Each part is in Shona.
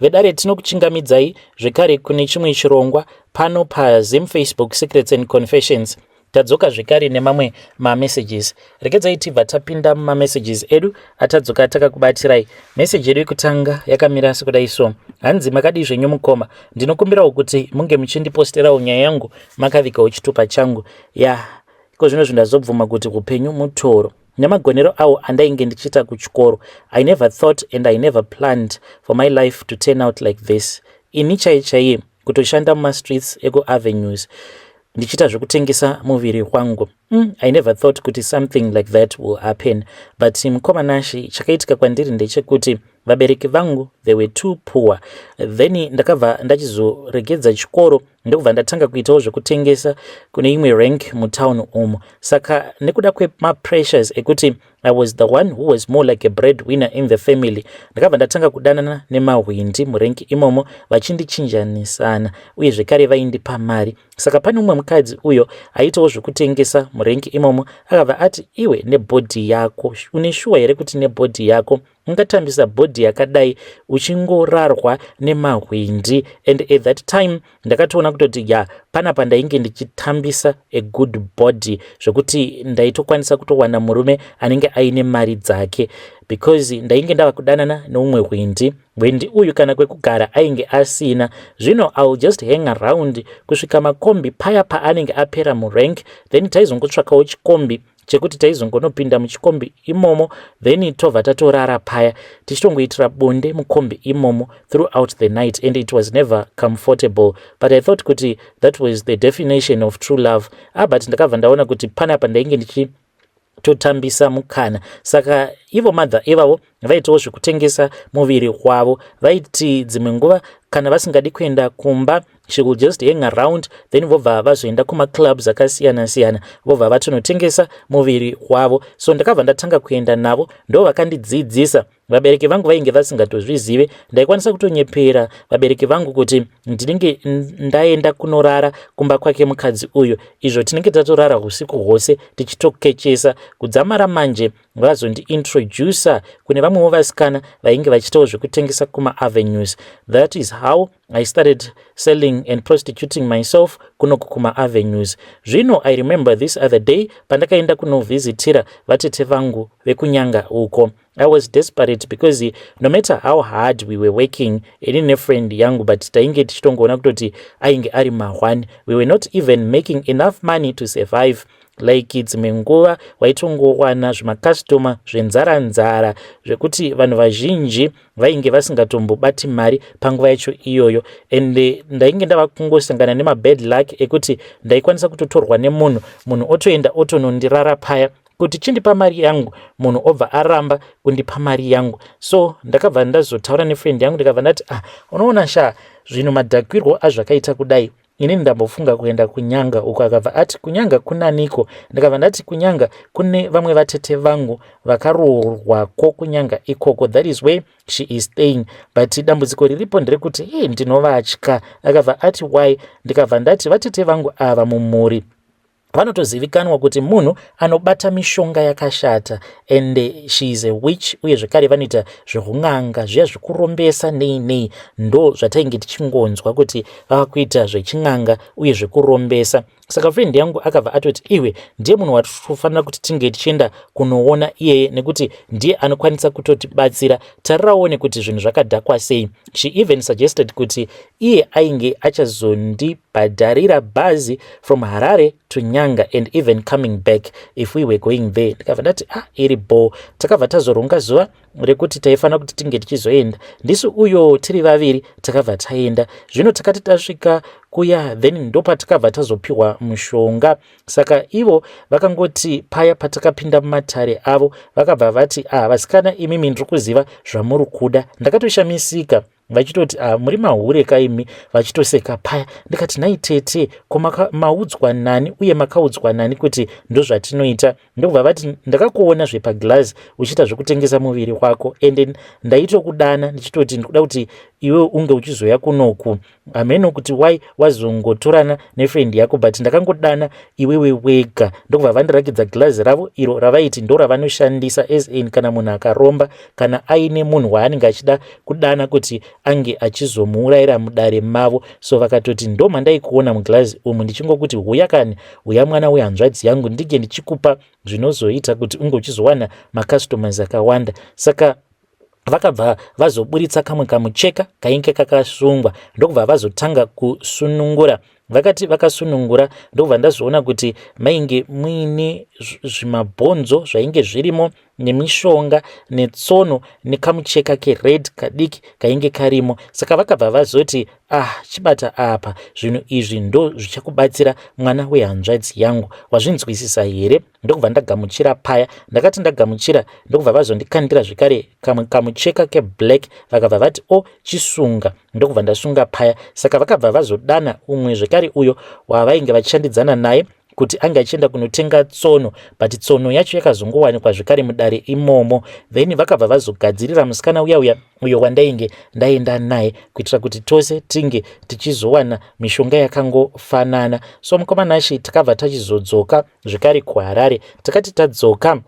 Vedare, tinokuchingamidzai zvekare kune chimwe chirongwa pano paZim Facebook Secrets and Confessions. Tadzoka zvekare nemamwe mamessages. Regedzai tibva tapinda mumamessages edu atadzoka takakubatirai. Meseji yedu yekutanga yakamira sekudai so: hanzi, "Makadii zvenyu mukoma? Ndinokumbirawo kuti munge muchindiposterawo nyaya yangu makavigawo chitupa changu." Ya, iko zvino zvindazobvuma kuti upenyu mutoro. Nemagonero awo andainge ndichiita kuchikoro, I never thought and I never planned for my life to turn out like this. Ini chai chaiye kutoshanda mumastreets ekuavenues ndichiita zvekutengesa muviri wangu. I never thought kuti something like that will happen. But mukoma Nashi, chakaitika kwandiri ndechekuti vabereki vangu, they were too poor. Then ndakabva ndachizoregedza chikoro, ndokubva ndatanga kuitawo zvekutengesa kune imwe rank mutown umo. Saka nekuda kwemapressures ekuti I was the one who was more like a bread winner in the family, ndakabva ndatanga kudanana nemahwindi murenki imomo, vachindichinjanisana, uye zvekare vaindipa mari. Saka pane umwe mukadzi uyo aitawo zvekutengesa murenki imomo, akabva ati, "Iwe nebhodhi yako, une shuwa here kuti nebhodhi yako ungatambisa bhodhi yakadai uchingorarwa nemahwindi?" And at that time ndakatoona kutoti ya, panapa ndainge ndichitambisa a good body, zvekuti ndaitokwanisa kutowana murume anenge aine mari dzake, because ndainge ndava kudanana neumwe hwindi. Hwindi uyu kana kwekugara ainge asina. Zvino I will just hang around kusvika makombi paya paanenge apera murank, then taizongotsvakawo chikombi chekuti taizongonopinda muchikombi imomo, then tobva tatorara paya, tichitongoitira bonde mukombi imomo throughout the night. And it was never comfortable, but I thought kuti that was the definition of true love. Ah, but ndakabva ndaona kuti panapa ndainge ndichitotambisa mukana. Saka ivo madha ivavo vaitawo zvekutengesa muviri wavo. Vaiti dzimwe nguva kana vasingadi kuenda kumba, she will just hang around, then vobva vazoenda kumaclubs akasiyana siyana, vobva vatonotengesa muviri wavo. So ndakabva ndatanga kuenda navo, ndo vakandidzidzisa. Vabereki vangu vainge vasingatozvizive. Ndaikwanisa kutonyepera vabereki vangu kuti ndinenge ndaenda kunorara kumba kwake mukadzi uyu, izvo tinenge tatorara usiku hwose tichitokechesa kudzamara manje vazondiintrodusa kune vamwewo vasikana vainge vachiitawo zvekutengesa kumaavenues. That is how I started selling and prostituting myself kunoku kumaavenues. Zvino I remember this other day pandakaenda kunovhizitira vatete vangu vekuNyanga uko. I was desperate because no matter how hard we were working, ini nefriend yangu, but tainge tichitongoona kutoti ainge ari ma1. We were not even making enough money to survive. Like dzimwe nguva waitongowana zvimakastoma zvenzara nzara, zvekuti vanhu vazhinji vainge vasingatombobati mari panguva yacho iyoyo. And ndainge ndava kungosangana nemabad luck ekuti ndaikwanisa kutotorwa nemunhu, munhu otoenda otonondirara paya, kuti chindipa mari yangu, munhu obva aramba kundipa mari yangu. So ndakabva ndazotaura nefriend yangu, ndikabva ndati, "Ah, unoona sha, zvinhu madhakwirwo azvakaita kudai, inini ndambofunga kuenda kuNyanga uko." Akabva ati, "Kunyanga kunaniko?" Ndikabva ndati, "Kunyanga kune vamwe vatete vangu vakaroorwako kuNyanga ikoko. That is where she is staying, but dambudziko riripo nderekuti e ndinovatya." Akabva ati, "Why?" Ndikabva ndati, "Vatete vangu ava mumhuri vanotozivikanwa kuti munhu anobata mishonga yakashata, and she is a witch, uye zvekare vanoita zveun'anga zviya zvekurombesa nei nei." Ndo zvatainge tichingonzwa kuti vava kuita zvechin'anga uye zvekurombesa. Saka friend yangu akabva atoti, "Iwe, ndiye munhu watinofanira kuti tinge tichienda kunoona iyeye, nekuti ndiye anokwanisa kutotibatsira. Tariraone kuti zvinhu zvakadhakwa sei." She even suggested kuti iye ainge achazondibhadharira bhazi from Harare to Nyanga and even coming back if we were going there. Ndikabva ndati, "Ah, iri bo." Takabva tazoronga zuva rekuti taifanira kuti tinge tichizoenda ndisu uyo tiri vaviri. Takabva taenda. Zvino takati tasvika kuya, then ndopatakabva tazopiwa mushonga. Saka ivo vakangoti paya patakapinda mumatare avo, vakabva vati, "Ah, vasikana imimi, ndiri kuziva zvamuri kuda." Ndakatoshamisika vachitoti, "Ah, muri mahure kaimi," vachitoseka paya. Ndikati, "Nhai tete, ko maudzwa nani uye makaudzwa nani kuti ndozvatinoita?" Ndokubva vati, "Ndakakuona zvepaglazi uchiita zvekutengesa muviri wako, ende ndaitokudana ndichitoti ndikuda kuti iwe unge uchizoya kunoku. Hameno kuti why wazongotorana nefriend yako, but ndakangodana iwewe wega." Ndokubva vandirakidza girazi ravo iro ravaiti ndo ravanoshandisa as in kana munhu akaromba, kana aine munhu waanenge achida kudana kuti ange achizomuurayira mudare mavo. So vakatoti, "Ndo mandaikuona mugirazi umu ndichingokuti, huya kani, huya mwana wehanzvadzi yangu, ndinge ndichikupa zvinozoita kuti unge uchizowana macustomers akawanda." Saka vakabva vazoburitsa kamwe kamucheka kainge kakasungwa, ndokubva vazotanga kusunungura. Vakati vakasunungura, ndokubva ndazoona kuti mainge muine zvimabhonzo zvainge zvirimo, nemishonga, netsono, nekamucheka kered kadiki kainge karimo. Saka vakabva vazoti, "Ah, chibata apa, zvinhu izvi ndo zvichakubatsira, mwana wehanzvadzi yangu, wazvinzwisisa here?" Ndokubva ndagamuchira paya. Ndakati ndagamuchira, ndokubva vazondikandira zvekare kamwe kamucheka keblack. Vakabva vati, "O, oh, chisunga." Ndokubva ndasunga paya. Saka vakabva vazodana umwe zvekare uyo wavainge vachishandidzana naye kuti ange achienda kunotenga tsono, but tsono yacho yakazongowanikwa zvekare mudare imomo. Then vakabva vazogadzirira musikana uya uya uyo wandainge ndaenda naye, kuitira kuti tose tinge tichizowana mishonga yakangofanana. So mukoma Nashi, takabva tachizodzoka zvekare kuHarare. Takati tadzoka,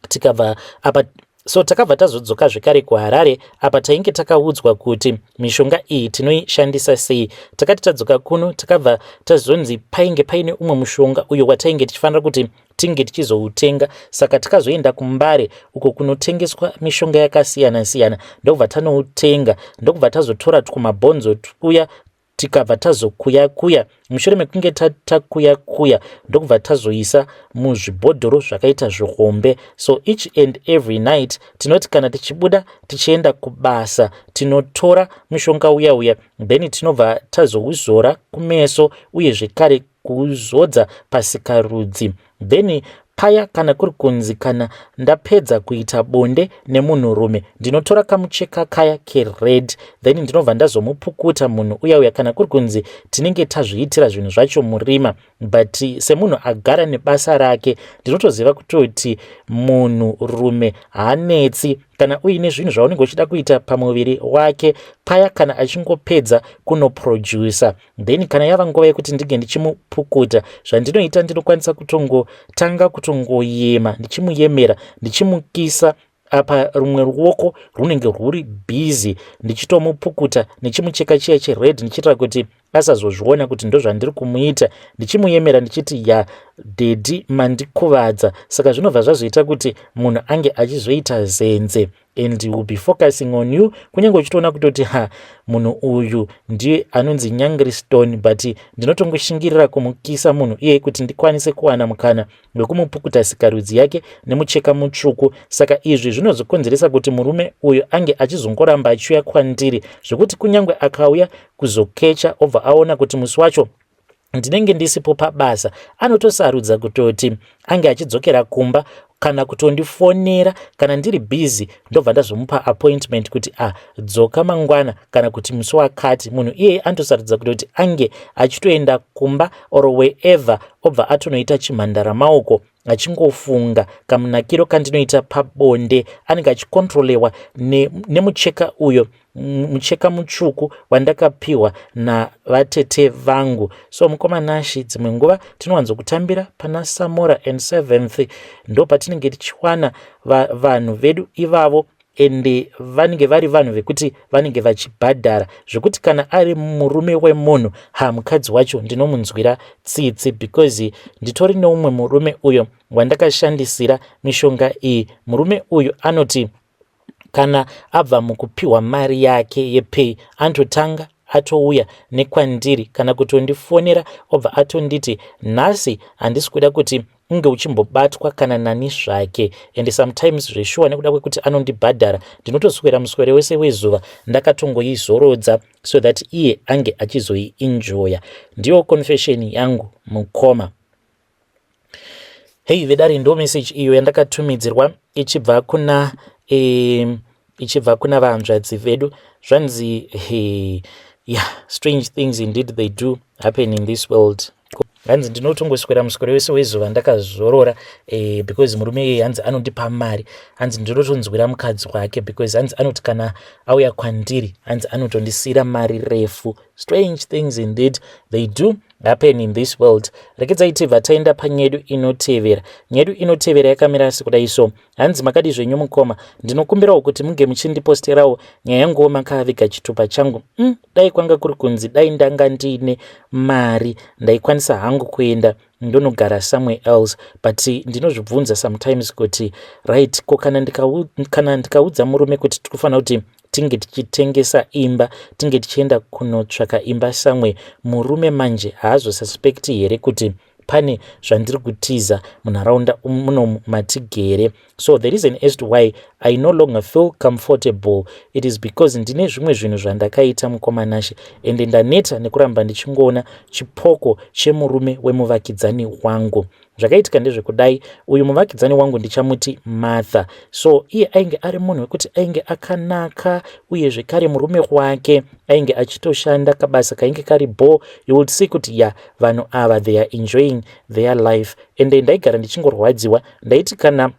tikabva apa, so takabva tazodzoka zvekare kuHarare. Apa tainge takaudzwa kuti mishonga iyi tinoishandisa sei. Takati tadzoka kuno, takabva tazonzi painge paine umwe mushonga uyo watainge tichifanira kuti tinge tichizoutenga. Saka takazoenda kuMbare uko kunotengeswa mishonga yakasiyana-siyana, ndokubva tanoutenga, ndokubva tazotora twumabhonzo twuya, tikabva tazokuya kuya. Mushure mekunge takuya kuya, ndokubva tazoisa muzvibhodhoro zvakaita zvihombe. So each and every night tinoti kana tichibuda tichienda kubasa, tinotora mushonga uya uya, then tinobva tazouzora kumeso, uye zvekare kuuzodza pasikarudzi. Then paya kana kuri kunzi kana ndapedza kuita bonde nemunhurume, ndinotora kamucheka kaya kered, then ndinobva ndazomupukuta munhu uya uya, kana kuri kunzi tinenge tazviitira zvinhu zvacho murima. But semunhu agara nebasa rake, ndinotoziva kutoti munhurume haanetsi kana uine zvinhu zvaunenge uchida kuita pamuviri wake. Paya kana achingopedza kunoprodusa, then kana yava nguva yekuti ndinge ndichimupukuta, zvandinoita, ndinokwanisa kutongotanga kutongoyema, ndichimuyemera, ndichimukisa. Apa rumwe ruoko runenge rwuri busy, ndichitomupukuta nechimucheka chiya chered, ndichiitira kuti asazozviona kuti ndozvandiri kumuita, ndichimuyemera ndichiti, "Ya daddy, mandikuvadza." Saka zvinobva zvazoita kuti munhu ange achizoita zenze and will be focusing on you, kunyange uchitoona kutoti, ha, munhu uyu ndiye anonzi Nyangriston, but ndinotongoshingirira kumukisa munhu iyeye kuti ndikwanise kuwana mukana wekumupukuta sikarudzi yake nemucheka mutsvuku. Saka izvi zvinozokonzeresa kuti murume uyu ange achizongoramba achiuya kwandiri, zvekuti kunyange akauya kuzokecha, obva aona kuti musi wacho ndinenge ndisipo pabasa, anotosarudza kutoti ange achidzokera kumba kana kutondifonera kana ndiri busy, ndobva ndazomupa appointment kuti, "A ah, dzoka mangwana kana kuti musi wakati." Munhu iyeye anotosarudza kutoti ange achitoenda kumba or wherever, obva atonoita chimhandara maoko, achingofunga kamunakiro kandinoita pabonde. Anenge achikontrolewa nemucheka uyo, mucheka mutsvuku wandakapiwa navatete vangu. So mukoma Nashi, dzimwe nguva tinowanzokutambira pana Samora and Seventh, ndo patinenge tichiwana vanhu vedu ivavo, ende vanenge vari vanhu vekuti vanenge vachibhadhara, zvekuti kana ari murume wemunhu, ha, mukadzi wacho ndinomunzwira tsitsi, because nditori neumwe murume uyo wandakashandisira mishonga iyi. Murume uyu anoti kana abva mukupiwa mari yake yepay, anototanga atouya nekwandiri kana kutondifonera, obva atonditi, "Nhasi handisi kuda kuti unge uchimbobatwa kana nani zvake." And sometimes zveshuwa, nekuda kwekuti anondibhadhara, ndinotoswera muswere wese wezuva ndakatongoizorodza so that iye ange achizoienjoya. Ndiyo confession yangu, mukoma. Hei vedare, ndo message iyo yandakatumidzirwa ichibva kuna vahanzvadzi vedu. Zvanzi, hey, yeah, strange things indeed, they do happen in this world. Hanzi ndinotongoswera muswero wese wezuva ndakazorora because murume iyeye hanzi anondipa mari. Hanzi ndinotonzwira mukadzi wake because hanzi anoti kana auya kwandiri, hanzi anotondisiyira mari refu. Strange things indeed, they do happen in this world. Rekedzai tibva taenda panyedu inotevera. Nyedu inotevera yakamira sekudai so. Hanzi, "Makadi zvenyu mukoma? Ndinokumbirawo kuti munge muchindiposterawo nyaya yanguwo makaviga chitupa changu. Dai kwanga kuri kunzi dai ndanga ndiine mari, ndaikwanisa hangu kuenda ndonogara somewhere else, but ndinozvibvunza sometimes kuti, right, ko kana ndikaudza murume kuti tikufanira kuti tinge tichitengesa imba, tinge tichienda kunotsvaka imba somewhere, murume manje haazosuspecti here kuti pane zvandiri kutiza munharaunda muno matigere? So the reason as to why I no longer feel comfortable, it is because ndine zvimwe zvinhu zvandakaita, mukoma Nashe, ende ndaneta nekuramba ndichingoona chipoko chemurume wemuvakidzani wangu. Zvakaitika ndezvekudai. Uyu muvakidzani wangu ndichamuti Martha. So iye ainge ari munhu wekuti ainge akanaka, uye zvekare murume wake ainge achitoshanda kabasa kainge kari bo. You would see kuti ya, vanhu ava, they are enjoying their life. Ende ndaigara ndichingorwadziwa. Ndaiti kana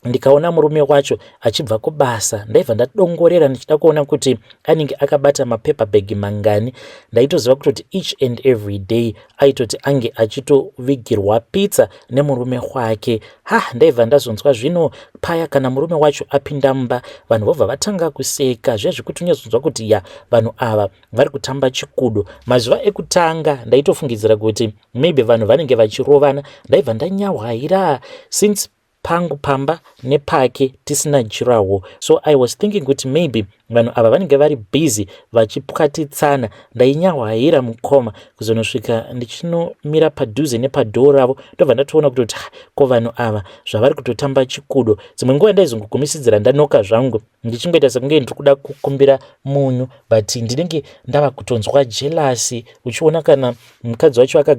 ndikaona murume wacho achibva kubasa, ndaibva ndadongorera ndichida kuona kuti anenge akabata mapaper bag mangani. Ndaitoziva kutoti each and every day aitoti ange achitovigirwa pizza nemurume wake. Ha, ndaibva ndazonzwa zvino paya kana murume wacho apinda mumba, vanhu vobva vatanga kuseka zviya zvekuti unyazonzwa kuti ya, vanhu ava vari kutamba chikudo. Mazuva ekutanga ndaitofungidzira kuti maybe vanhu vanenge vachirovana. Ndaibva ndanyahwaira since pangu pamba nepake tisina durawall, so I was thinking kuti maybe vanhu ava vanenge vari busy vachipwatitsana. Ndainyahwaira, mukoma, kuzonosvika ndichinomira padhuze nepadoor ravo. Ndobva ndatoona kutoti, ko vanhu ava zvavari kutotamba chikudo? Dzimwe nguva ndaizongogumisidzira ndanoka zvangu, ndichingoita sekunge ndiri kuda kukumbira munyu, but ndinenge ndava kutonzwa jealousy. Uchiona kana mukadzi wacho aka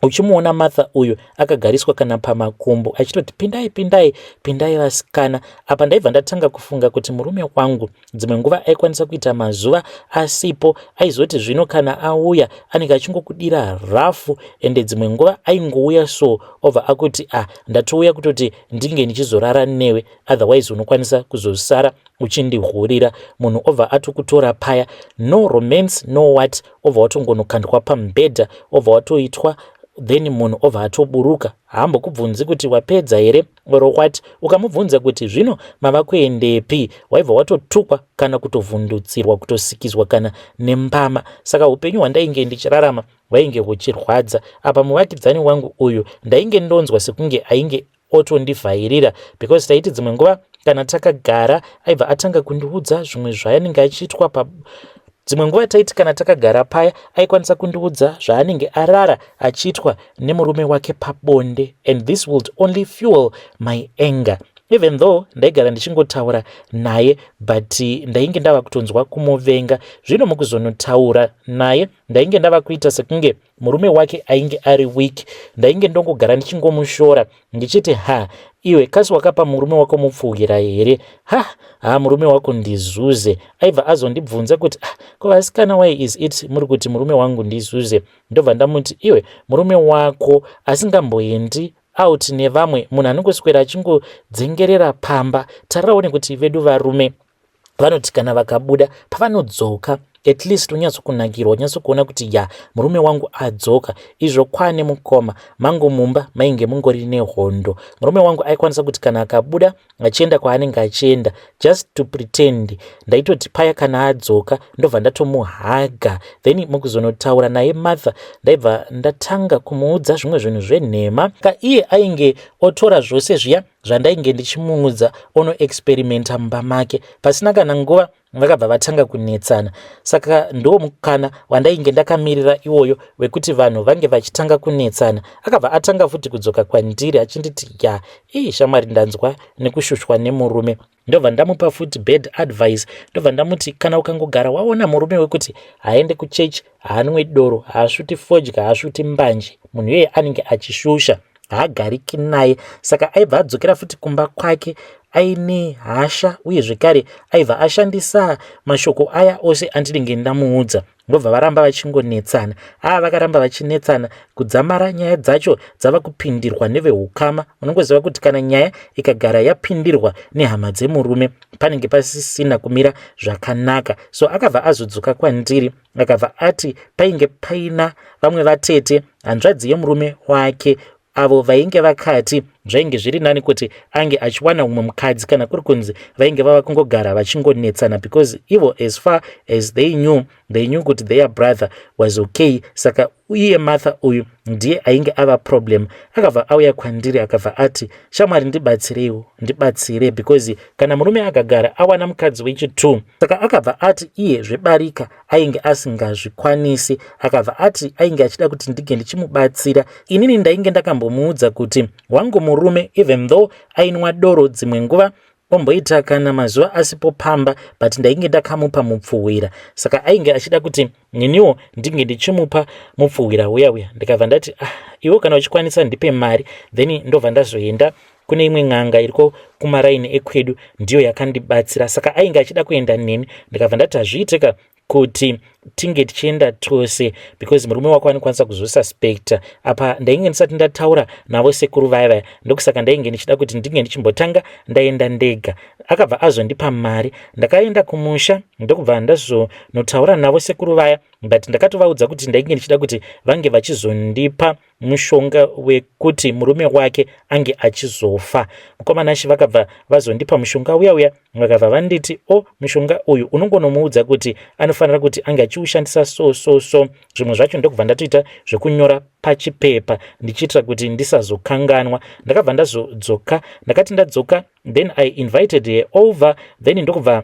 uchimuona Martha uyu akagariswa kana pamakumbo, achitoti, "Pindai, pindai, pindai vasikana." Apa ndaibva ndatanga kufunga kuti murume wangu dzimwe nguva aikwanisa kuita mazuva asipo. Aizoti zvino kana auya, anenge achingokudira rafu. Ende dzimwe nguva aingouya so, obva akuti, "Ah, ndatouya kutoti ndinge ndichizorara newe, otherwise unokwanisa kuzosara uchindihurira." Munhu obva atokutora paya, no romance, no what, obva watongonokandwa pamubhedha, obva watoitwa, then munhu obva atoburuka. Haambokubvunzi kuti wapedza here or what. Ukamubvunza kuti zvino mava kuendepi, waibva watotukwa kana kutovhundutsirwa, kutosikizwa kana nembama. Saka upenyu hwandainge ndichirarama hwainge huchirwadza. Apa muvakidzani wangu uyu ndainge ndonzwa sekunge ainge otondivhairira, because taiti dzimwe nguva kana takagara, aibva atanga kundiudza zvimwe zvaanenge achiitwa pa. Dzimwe nguva taiti kana takagara paya, aikwanisa kundiudza zvaanenge arara achiitwa nemurume wake pabonde, and this would only fuel my anger. Even though ndaigara ndichingotaura naye, but ndainge ndava kutonzwa kumuvenga. Zvino mukuzonotaura naye, ndainge ndava kuita sekunge murume wake ainge ari weak. Ndainge ndongogara ndichingomushora ndichiti, "Ha, iwe, kasi wakapa murume wako mupfuhwira here? Ha ha, murume wako ndizuze." Aibva azondibvunza kuti, "Ah, ko vasikana, why is it muri kuti murume wangu ndizuze?" Ndobva ndamuti, "Iwe, murume wako asingamboendi out nevamwe, munhu anongoswera achingodzengerera pamba. Tarirawo nekuti vedu varume vanoti kana vakabuda, pavanodzoka at least unyatsokunakirwa, unyatsokuona kuti ya, murume wangu adzoka." Izvo kwane, mukoma, mangu mumba mainge mungori nehondo. Murume wangu aikwanisa kuti kana akabuda achienda kwaanenge achienda, just to pretend, ndaitoti paya kana adzoka, ndobva ndatomuhaga. Then mukuzonotaura naye Martha, ndaibva ndatanga kumuudza zvimwe zvinhu zvenhema. Ka iye ainge otora zvose zviya zvandainge ndichimuudza, onoexperimenta mumba make. Pasina kana nguva, vakabva vatanga kunetsana. Saka ndo mukana wandainge ndakamirira iwoyo wekuti vanhu vange vachitanga kunetsana. Akabva atanga futi kudzoka kwandiri achinditi, "Ya, ii shamwari, ndanzwa nekushushwa nemurume." Ndobva ndamupa futi bad advice. Ndobva ndamuti, "Kana ukangogara waona murume wekuti haaende kuchechi, haanwe doro, haasvuti fodya, haasvuti mbanje, munhu iyeye anenge achishusha, haagariki naye." Saka aibva adzokera futi kumba kwake. Aine hasha uye zvekare aibva ashandisa mashoko aya ose andinenge ndamuudza, ndobva varamba vachingonetsana. Aa, vakaramba vachinetsana kudzamara nyaya dzacho dzava kupindirwa neveukama. Unongoziva kuti kana nyaya ikagara yapindirwa nehama dzemurume, panenge pasisina kumira zvakanaka. So akabva azodzoka kwandiri, akabva ati painge paina vamwe vatete, hanzvadzi yemurume wake, avo vainge vakati zvainge zviri nani kuti ange achiwana umwe mukadzi kana kuri kunzi vainge vava kungogara vachingonetsana, because ivo, as far as they knew, they knew kuti their brother was okay. Saka iye Martha uyu ndiye ainge ava problem. Akabva auya kwandiri, akabva ati, "Shamwari, ndibatsireiwo, ndibatsire," because kana murume akagara awana mukadzi wechi2. Saka akabva ati iye zvebarika ainge asingazvikwanisi. Akabva ati ainge achida kuti ndinge ndichimubatsira. Inini ndainge ndakambomuudza kuti wangu murume, even though ainwa doro, dzimwe nguva omboita kana mazuva asipo pamba, but ndainge ndakamupa mupfuwira. Saka ainge achida kuti niniwo ndinge ndichimupa mupfuwira uya uya. Ndikabva ndati, "Ah, iwo kana uchikwanisa, ndipe mari, then ndobva ndazoenda kune imwe n'anga iriko kumaraini ekwedu, ndiyo yakandibatsira." Saka ainge achida kuenda neni. Ndikabva ndati hazviitika kuti tinge tichienda tose because murume wako anokwanisa kuzosuspecta. Apa ndainge ndisati ndataura navo sekuru vaya vaya, ndokusaka ndainge ndichida kuti ndinge ndichimbotanga ndaenda ndega. Akabva azondipa mari, ndakaenda kumusha, ndokubva ndazonotaura navo sekuru vaya, but ndakatovaudza kuti ndainge ndichida kuti vange vachizondipa mushonga wekuti murume wake ange achizofa. Mukomanashi vakabva vazondipa mushonga uya uya. Vakabva vanditi, "O, mushonga uyu unongonomuudza kuti anofanira kuti ange achiushandisa so so so." Zvimwe zvacho ndokubva ndatoita zvekunyora pachipepa ndichiitira kuti ndisazokanganwa. Ndakabva ndazodzoka. Ndakati ndadzoka, then I invited her over, then ndokubva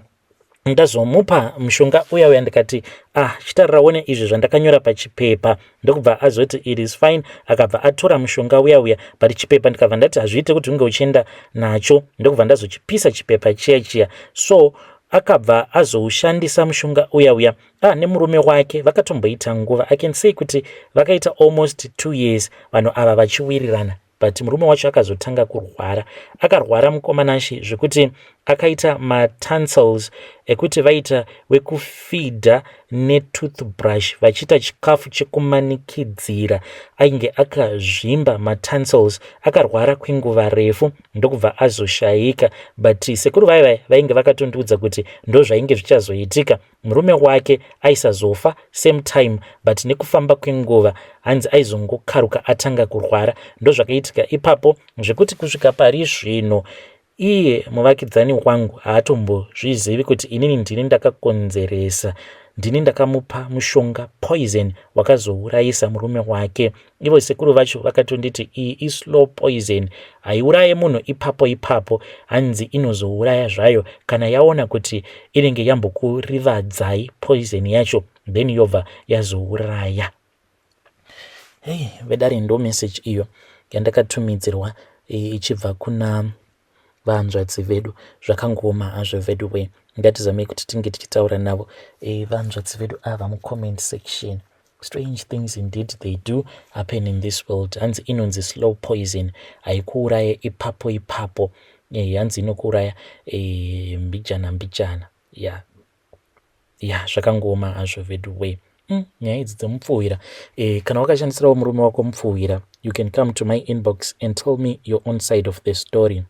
ndazomupa mushonga uya uya. Ndikati, "Ah, chitarira one izvi zvandakanyora pachipepa." Ndokubva azoti, "It is fine." Akabva atora mushonga uya uya, but chipepa ndikabva ndati hazviite kuti unge uchienda nacho, ndokubva ndazochipisa chipepa chiya chiya. So akabva azoushandisa mushonga uya uya. Ah, nemurume wake vakatomboita nguva, I can say kuti vakaita almost 2 years vanhu ava vachiwirirana, but murume wacho akazotanga kurwara. Akarwara, mukomanashi, zvekuti akaita matonsils ekuti vaita wekufidha netoothbrush, vachiita chikafu chekumanikidzira. Ainge akazvimba matonsils. Akarwara kwenguva refu, ndokubva azoshayika. But sekuru vaivai vainge vakatondiudza kuti ndo zvainge zvichazoitika, murume wake aisazofa same time, but nekufamba kwenguva hanzi aizongokaruka atanga kurwara. Ndo zvakaitika ipapo, zvekuti kusvika pari zvino iye muvakidzani wangu haatombozvizivi kuti inini ndini ndakakonzeresa, ndini ndakamupa mushonga poison wakazourayisa murume wake. Ivo sekuru vacho vakatonditi iyi islow poison, haiuraye munhu ipapo ipapo. Hanzi inozouraya zvayo kana yaona kuti inenge yambokurivadzai poison yacho, then yobva yazouraya. Hei, vedare, ndo message iyo yandakatumidzirwa ichibva kuna vanzvadzi vedu. Zvakangoma hazvo vedu we. Ngatizamei kuti tinge tichitaura navo vanzvadzi vedu ava mucomment section. Strange things indeed, they do happen in this world. Hanzi inonzi slow poison, haikuuraya ipapo ipapo. Hanzi inokuuraya mbijana mbijana. Ya, zvakangoma hazvo vedu we. Nyaya idzi dzemupfuhwira, kana wakashandisirawo murume wako mupfuhwira, you can come to my inbox and tell me your own side of the story.